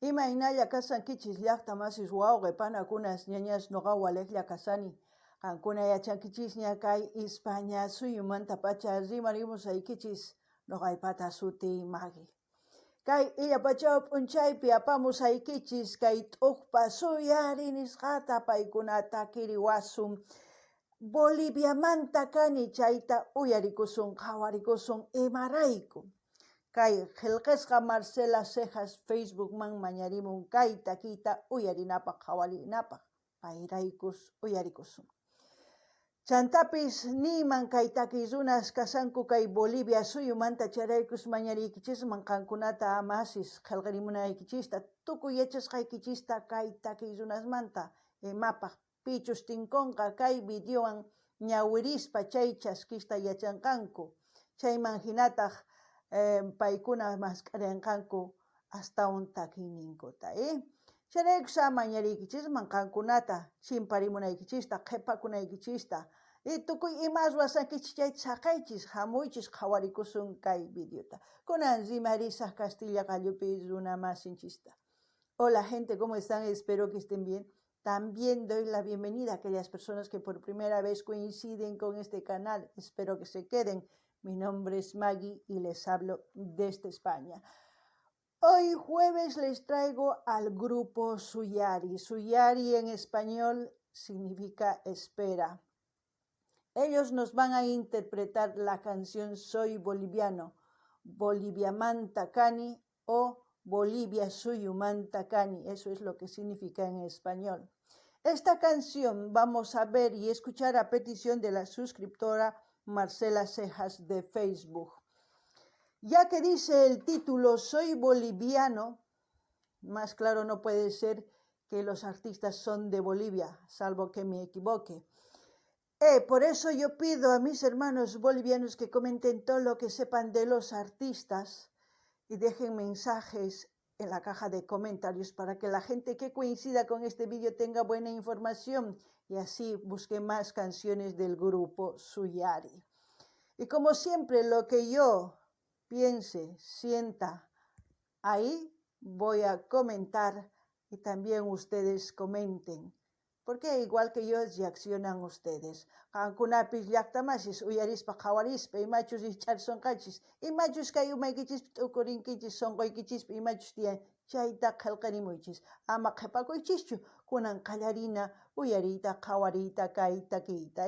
Imaynalla kashankichis llajta masis wawqe panakunas ñañas noqa walejlla kashani. Qankuna yachankichisña kay Ispaña suyumantapacha rimarimusaykichis noqaypata sutiy Magui. Kay illapachaw p'unchaypi apamusaykichis kay t'uqpa suyari nisqata paykuna takiriwasun. Boliviamanta kani chayta uyarikusun qhawarikusun imarayku. Kay qhelqesqa Marcela Cejas Facebookman mañarimun kay takiyta uyarinapaj qhawarinapaj payraykus uyarikusun. Chantapis niyman kay takiy runas kashanku kay Bolivia suyumanta chayraykus mañariykichisman qankunata masis qhelqarimunaykichista tukuy yachasqaykichista kay takiy runasmanta imapaj pichus tinkonqa kay videowan ñawirispa chay chaskista yachanqanku chayman jinataj paykuna mask'arenqanku astawan takiyninkuta. Chayraykus a mañariykichisman qankunata chimparimunaykichista qhepakunaykichista y tukuy ima ruwasqankichis chayta saqeychis jamuychis qhawarikusun kay videota. Kunan rimarisaj kastilla qallupi runa masinchista. Hola gente, ¿cómo están? Espero que estén bien. También doy la bienvenida a aquellas personas que por primera vez coinciden con este canal. Espero que se queden. Mi nombre es Maggie y les hablo desde España. Hoy jueves les traigo al grupo Suyari. Suyari en español significa espera. Ellos nos van a interpretar la canción Soy Boliviano, Boliviamanta Kani o Bolivia Suyumanta Kani, eso es lo que significa en español. Esta canción vamos a ver y escuchar a petición de la suscriptora Marcela Cejas de Facebook. Ya que dice el título Soy boliviano, más claro no puede ser que los artistas son de Bolivia, salvo que me equivoque. Por eso yo pido a mis hermanos bolivianos que comenten todo lo que sepan de los artistas y dejen mensajes en la caja de comentarios para que la gente que coincida con este vídeo tenga buena información y así busque más canciones del grupo Suyari. Y como siempre, lo que yo piense, sienta, ahí voy a comentar y también ustedes comenten. Porque igual que yo reaccionan ustedes. Qankunapis llaqtamasis uyarispa qhawarispa imachus rijch'arisonqachis, imachus kay umaykichispi t'ukurinkichis, sonqoykichispi imachus tiyan chayta qhelqarimuychis. Ama qhepakuychischu, kunan qallarina uyariyta qhawariyta kay takiyta.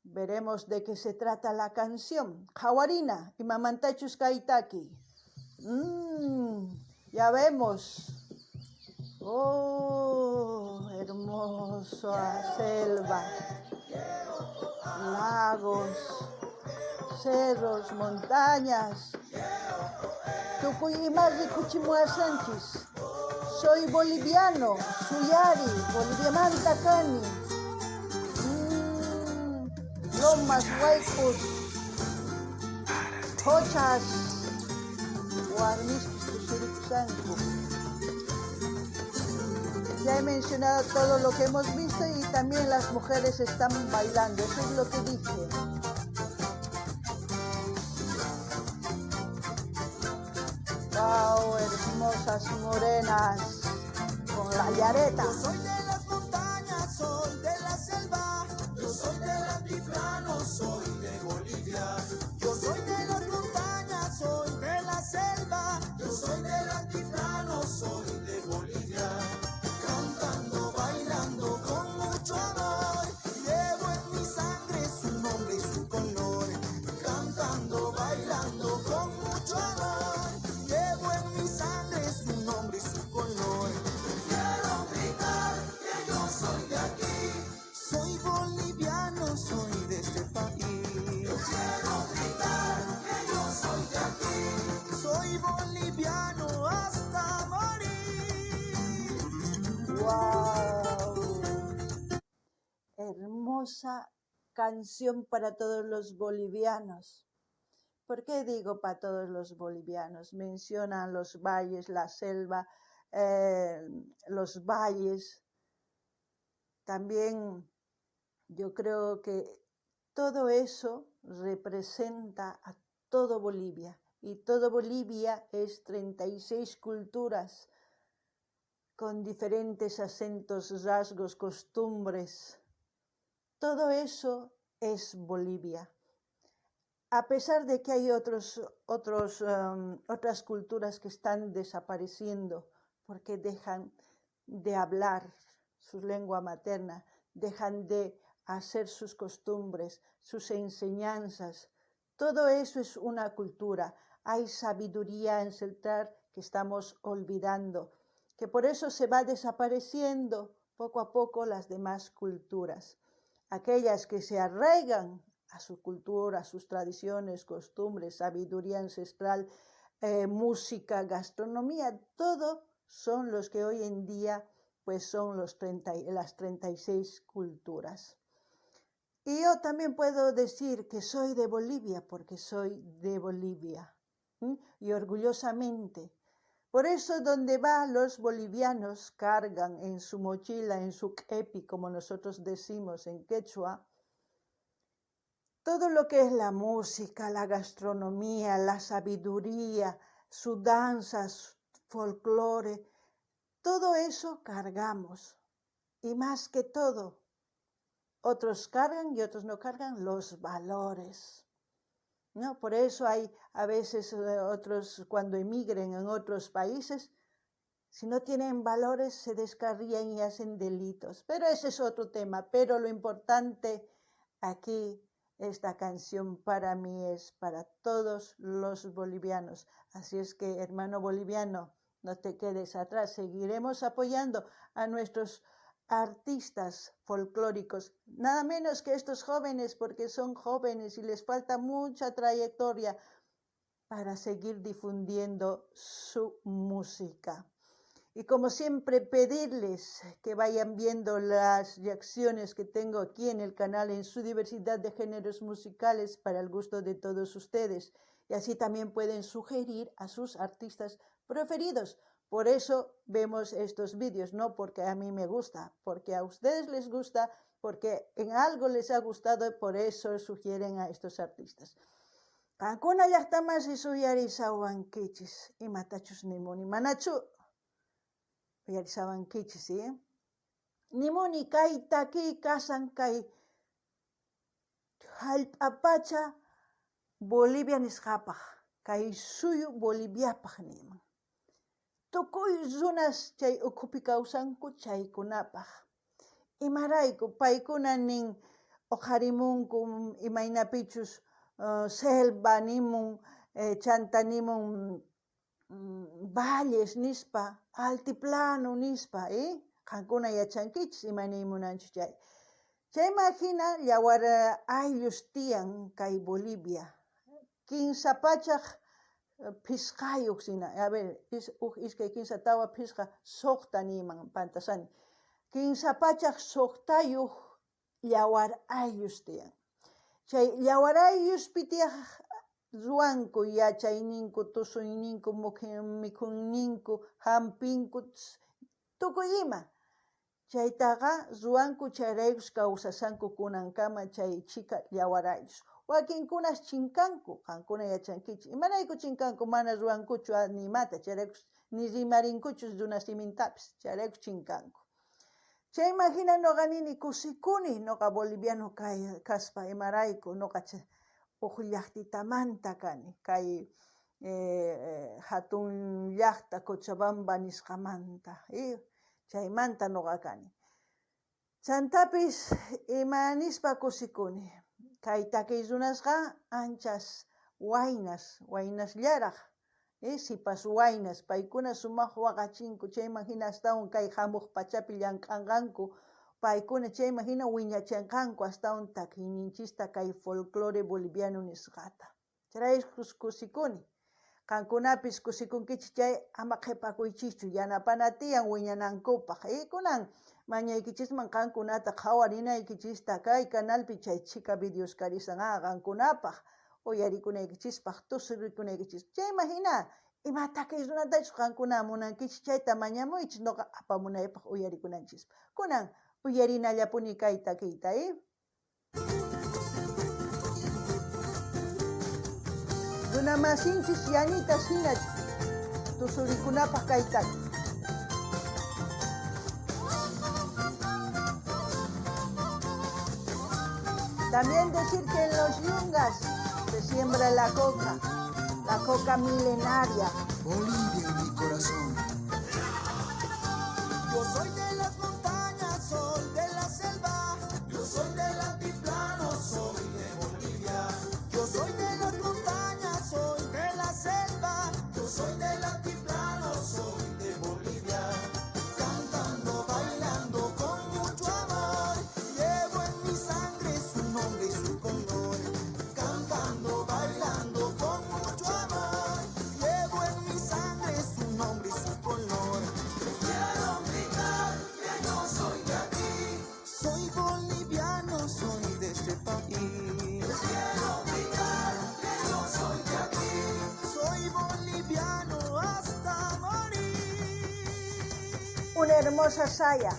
Veremos de qué se trata la canción. Qhawarina, imamantachus kay takiy. Ya vemos. Oh, hermosa selva, lagos, cerros, montañas. Tukuy ima rikuchimuwasanchis. Soy boliviano, Suyari, Boliviamanta kani. Lomas, wayq'os, qochas, warmispis tusurikushanku. Ya he mencionado todo lo que hemos visto y también las mujeres están bailando, eso es lo que dije. ¡Wow! Hermosas morenas con la yareta. Yo soy de las montañas, soy de la selva, yo soy del altiplano, soy de Bolivia. Yo soy de las montañas, soy de la selva, yo soy del altiplano, soy de Bolivia. Cantando, bailando con mucho amor, llevo en mi sangre su nombre y su color. Cantando, bailando con mucho amor, llevo en mi sangre su nombre y su color. Quiero gritar que yo soy de aquí. Soy boliviano, soy de este país. Yo quiero gritar que yo soy de aquí. Soy boliviano hasta morir. ¡Wow! Hermosa canción para todos los bolivianos. ¿Por qué digo para todos los bolivianos? Mencionan los valles, la selva, los valles. También yo creo que todo eso representa a todo Bolivia. Y todo Bolivia es 36 culturas con diferentes acentos, rasgos, costumbres. Todo eso es Bolivia. A pesar de que hay otras culturas que están desapareciendo porque dejan de hablar su lengua materna, dejan de hacer sus costumbres, sus enseñanzas. Todo eso es una cultura. Hay sabiduría ancestral que estamos olvidando, que por eso se va desapareciendo poco a poco las demás culturas. Aquellas que se arraigan a su cultura, a sus tradiciones, costumbres, sabiduría ancestral, música, gastronomía, todo son los que hoy en día pues son las 36 culturas. Y yo también puedo decir que soy de Bolivia porque soy de Bolivia, y orgullosamente. Por eso donde van los bolivianos cargan en su mochila, en su kepi, como nosotros decimos en quechua, todo lo que es la música, la gastronomía, la sabiduría, su danza, su folclore, todo eso cargamos. Y más que todo, otros cargan y otros no cargan los valores, ¿no? Por eso hay a veces otros, cuando emigren en otros países, si no tienen valores se descarrían y hacen delitos. Pero ese es otro tema. Pero lo importante aquí, esta canción para mí es para todos los bolivianos. Así es que, hermano boliviano, no te quedes atrás. Seguiremos apoyando a nuestros artistas folclóricos, nada menos que estos jóvenes, porque son jóvenes y les falta mucha trayectoria para seguir difundiendo su música. Y como siempre, pedirles que vayan viendo las reacciones que tengo aquí en el canal en su diversidad de géneros musicales para el gusto de todos ustedes. Y así también pueden sugerir a sus artistas preferidos. Por eso vemos estos vídeos, no porque a mí me gusta, porque a ustedes les gusta, porque en algo les ha gustado y por eso sugieren a estos artistas. Qankuna llaqtamasi uyarishawankichis, imatachus nimuni, manachu uyarishawankichis, ¿sí? Nimuni kay takiy kasan kay hallp'apacha Bolivia nisqapaq, kay suyu Boliviapaq niman. Tukuy runas chay ukhupi kawsanku chaykunapaq. Imarayku paykuna nin uqharimunku imaynapichus selva nimun, chanta nimun valles nispa, altiplano nispa, Qankuna yachankichis ima nimunanchus chay. Chayman hina yawar ayllus tiyan kay Bolivia. Kinsa pachaj phisqayuq hina, a ver, uj iskay kinsa tawa phisqa suqta niyman pantasani. Kinsa pachaj suqtayuq yawar ayllus tiyan. Chay yawar aylluspi tiyaq ruwanku yachayninku, tusuyninku, mikhuyninku, hampinku, tukuy ima. Chaytaqa ruwanku chayraykus kawsasanku kunankama chay chhika yawar ayllus. Wakinkunas chinkanku, qankuna yachankichis. Imarayku chinkanku mana ruwankuchu nimata, chayraykus ni rimarinkuchu runa simintapis, chayraykus chinkanku. Chayman hina noqa nini kusikuni noqa boliviano kaspa imarayku noqa uj llaqtitamanta kani, kay hatun llaqta Cochabamba nisqamanta, chaymanta noqa kani. Chantapis ima nispa kusikuni, kay takiy runasqa anchas waynas, waynasllaraq, sipas waynas, paykuna sumaq waqachinku, chayman hina astawan kay hamuq pachapi llank'anqanku, paykuna chayman hina wiñachanqanku astawan takiyninchista kay folclore boliviano nisqata. Chayraykus kusikuni. Qankunapis kusikunkichis chay ama qhipakuychischu, yanapana tiyan wiñanankupaq. Kunan mañaykichisman qankunata qhawarinaykichista kay canalpi chay chhika videos karisan qankunapaq uyarikunaykichispaq, tusuriykunaykichispaq. Chayman hina ima takiy runatachus qankuna munankichis chayta mañamuychis noqa apamunaypaq uyarikunanchispaq. Kunan uyarinallapuni kay takiyta, Runamasinchis yanita hina tusurikunapaq kay taki. También decir que en los yungas se siembra la coca, la coca milenaria. Bolivia en mi corazón. Yo soy de las montañas, soy de la selva. Yo soy del altiplano, soy de Bolivia. Yo soy de las montañas, soy de la selva. Yo soy del altiplano, soy de Bolivia. Cantando, bailando con mucho amor. Llevo en mi sangre su nombre y su color. Cantando, bailando con mucho amor. Llevo en mi sangre su nombre y su color. Quiero gritar que yo soy de aquí. Soy boliviano, soy de este país. Quiero gritar que yo soy de aquí. Soy boliviano hasta morir. Una hermosa saya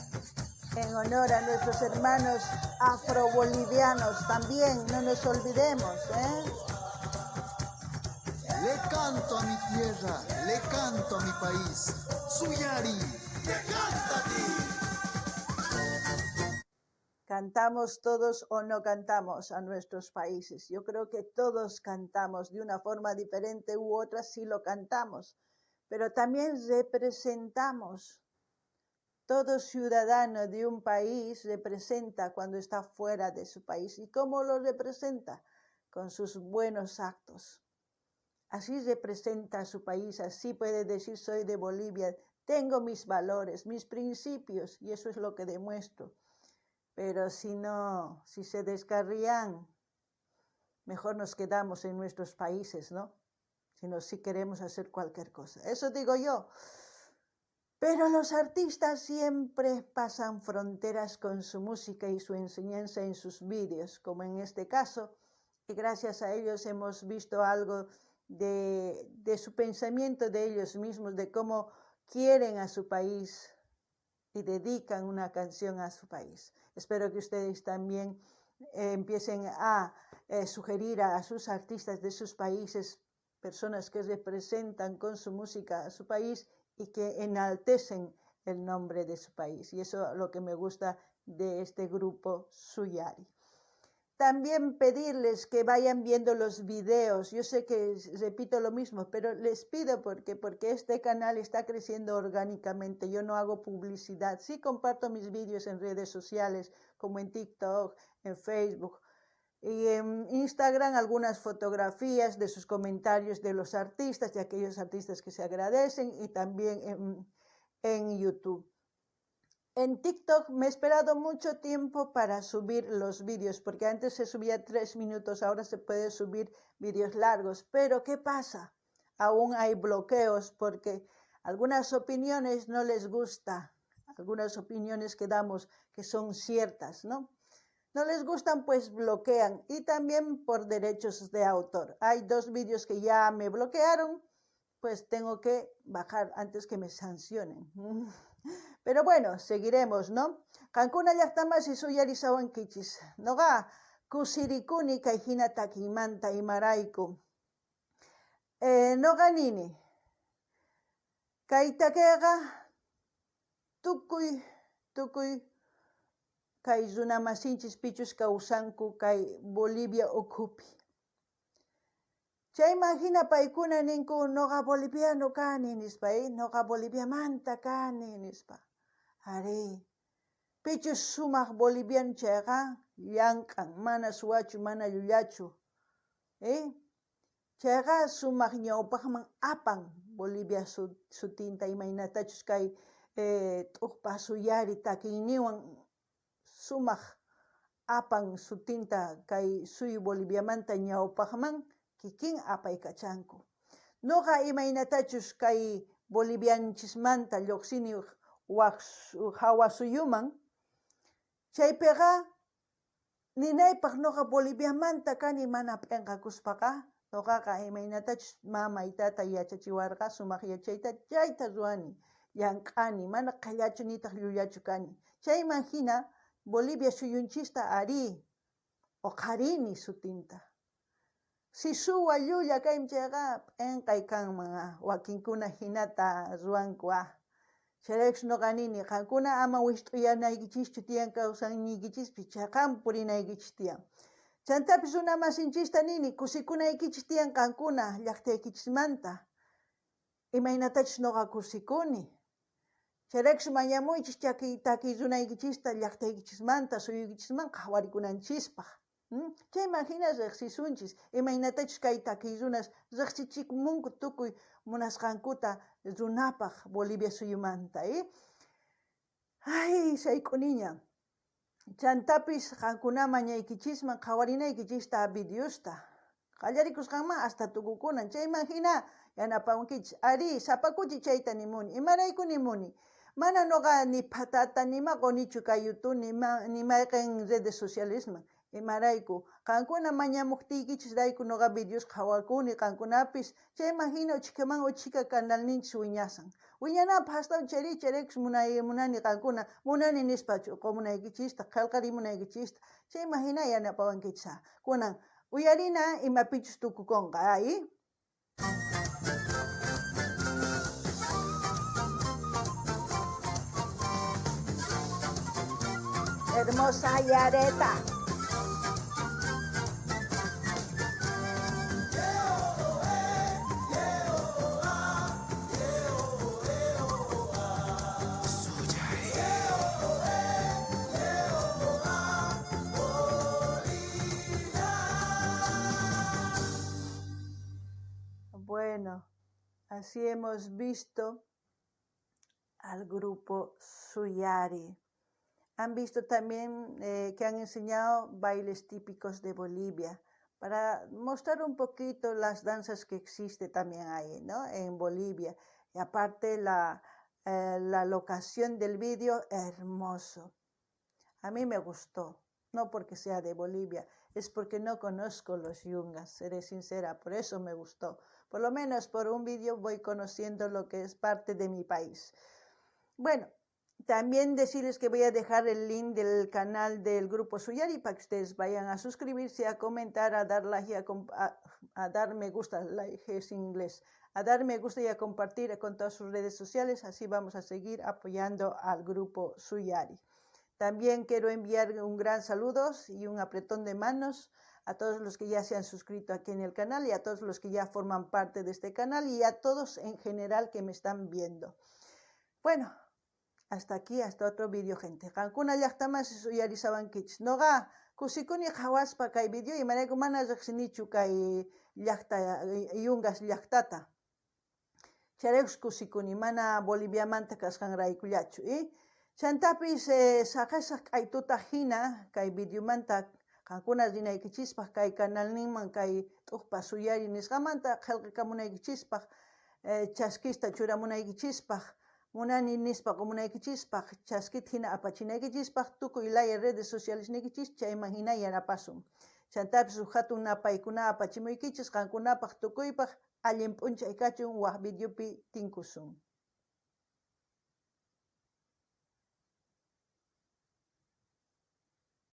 en honor a nuestros hermanos afrobolivianos también, no nos olvidemos, ¿eh? Le canto a mi tierra, le canto a mi país. Suyari, te canta a ti. ¿Cantamos todos o no cantamos a nuestros países? Yo creo que todos cantamos de una forma diferente u otra, sí lo cantamos, pero también representamos. Todo ciudadano de un país representa cuando está fuera de su país. ¿Y cómo lo representa? Con sus buenos actos. Así representa a su país, así puede decir soy de Bolivia, tengo mis valores, mis principios, y eso es lo que demuestro. Pero si no, si se descarrían, mejor nos quedamos en nuestros países, ¿no? Si no, si queremos hacer cualquier cosa. Eso digo yo. Pero los artistas siempre pasan fronteras con su música y su enseñanza en sus vídeos, como en este caso, y gracias a ellos hemos visto algo de su pensamiento de ellos mismos, de cómo quieren a su país y dedican una canción a su país. Espero que ustedes también empiecen a sugerir a sus artistas de sus países, personas que representan con su música a su país y que enaltecen el nombre de su país. Y eso es lo que me gusta de este grupo Suyari. También pedirles que vayan viendo los videos. Yo sé que repito lo mismo, pero les pido porque este canal está creciendo orgánicamente. Yo no hago publicidad. Sí comparto mis vídeos en redes sociales, como en TikTok, en Facebook y en Instagram, algunas fotografías de sus comentarios de los artistas, de aquellos artistas que se agradecen, y también en YouTube. En TikTok me he esperado mucho tiempo para subir los vídeos, porque antes se subía 3 minutos, ahora se puede subir vídeos largos. Pero ¿qué pasa? Aún hay bloqueos porque algunas opiniones no les gusta, algunas opiniones que damos que son ciertas, ¿no? No les gustan, pues bloquean. Y también por derechos de autor. Hay 2 vídeos que ya me bloquearon, pues tengo que bajar antes que me sancionen. Pero bueno, seguiremos, ¿no? Qankuna llaqtamasi suyarisawankichis. Noqa kusirikuni kay hina takiymanta imarayku. Noqa nini, kay takiyqa tukuy kay runamasinchis pichus kawsanku kay Bolivia ukhupi. Chayman hina paykuna ninku noqa boliviano kani nispa, noqa Boliviamanta kani nispa. Arí, pichus sumaq boliviano chayqa llank'an, mana suwachu, mana llullachu. Chayqa sumaq ñawpaqman apan Bolivia sutinta imaynatachus kay t'uqpa suyari takiyniwan sumaq apan sutinta kay suyu Boliviamanta ñawpaqman kikin apaykachanku. Noqa imaynatachus kay Bolivianchismanta lluqsini wak hawa suyuman, chaypiqa ninaypaq noqa Boliviamanta kani mana p'inqakuspaqa, noqaqa imaynatachus mamay tata yachachiwarqa sumaq yachayta chayta ruwani, llank'ani, mana qhillachu nitaq llullachu kani. Chayman hina Bolivia suyunchista arí, uqharini sutinta. Si suwa llulla kayman chayqa p'enqay kanman ah, wakinkuna hinata ruwanku ah. Chayraykus noqa nini, qankuna ama wist'uyanaykichischu tiyan kawsayniykichispi, chaqan purinaykichis tiyan. Chantapis runa masinchista nini, kusikunaykichis tiyan qankuna llaqtaykichismanta, imaynatachus noqa kusikuni. Chayraykus mañamuychis chakiy takiy runaykichista llaqtaykichismanta, suyuykichisman qhawarikunanchispaq. Chayman hina rejsisunchis, imaynatachus kay takiy runas rejsichimunku tukuy munasqankuta runapaq Bolivia suyumanta. Ay, sayk'uniña. Chantapis qankuna mañaykichisman qhawarinaykichista videosta. Qallarikusqanman hasta tukukunan. Chayman hina yanapawankichis. Arí, sapa kuti chayta nimuni. Imarayku nimuni? Mana noqa ni phatata ni maqonichu kay YouTube ni mayqen redes socialesman. Imarayku? Qankuna mañamuqtiykichisrayku noqa videos qhawakuni qankunapis. Chayman hina uchikaman uchika canalninchis wiñasan. Wiñananpaq astawan chayri chayraykus munani qankuna munani nispa qomunaykichista, qhelqarimunaykichista. Chayman hina yanapawankichis. Kunan uyarina imapichus tukukunqa, ay. Hermosa Yareta. Bueno, así hemos visto al grupo Suyari. Han visto también que han enseñado bailes típicos de Bolivia para mostrar un poquito las danzas que existe también ahí, ¿no? En Bolivia. Y aparte la locación del vídeo, hermoso. A mí me gustó, no porque sea de Bolivia, es porque no conozco los yungas, seré sincera, por eso me gustó. Por lo menos por un vídeo voy conociendo lo que es parte de mi país. Bueno, también decirles que voy a dejar el link del canal del Grupo Suyari para que ustedes vayan a suscribirse, a comentar, a dar like, a dar me gusta, like es inglés, a dar me gusta y a compartir con todas sus redes sociales. Así vamos a seguir apoyando al Grupo Suyari. También quiero enviar un gran saludo y un apretón de manos a todos los que ya se han suscrito aquí en el canal y a todos los que ya forman parte de este canal y a todos en general que me están viendo. Bueno, hasta aquí, hasta otro vídeo, gente. Qankuna llaqtamasis uyarisawankichis. Noqa kusikuni qhawaspa kay video imarayku mana riqsinichu kay llaqta Yungas llaqtata. Chayraykus kusikuni mana Boliviamanta kasqanraykullachu. Chantapis saqesaq k'aytuta hina kay videomanta qankuna rinaykichispaq kay canalninman kay t'uqpa Suyari nisqamanta qhelqakamunaykichispaq, chaskista churamunaykichispaq, munani nispa qomunaykichispaq, chaskita hina apachinaykichispaq, tukuy laya redes sociales niykichis chayman hina yanapasun. Chantapis huk hatun napaykuna apachimuykichis qankunapaq tukuypaq allin p'unchay kachun waq videopi tinkusun.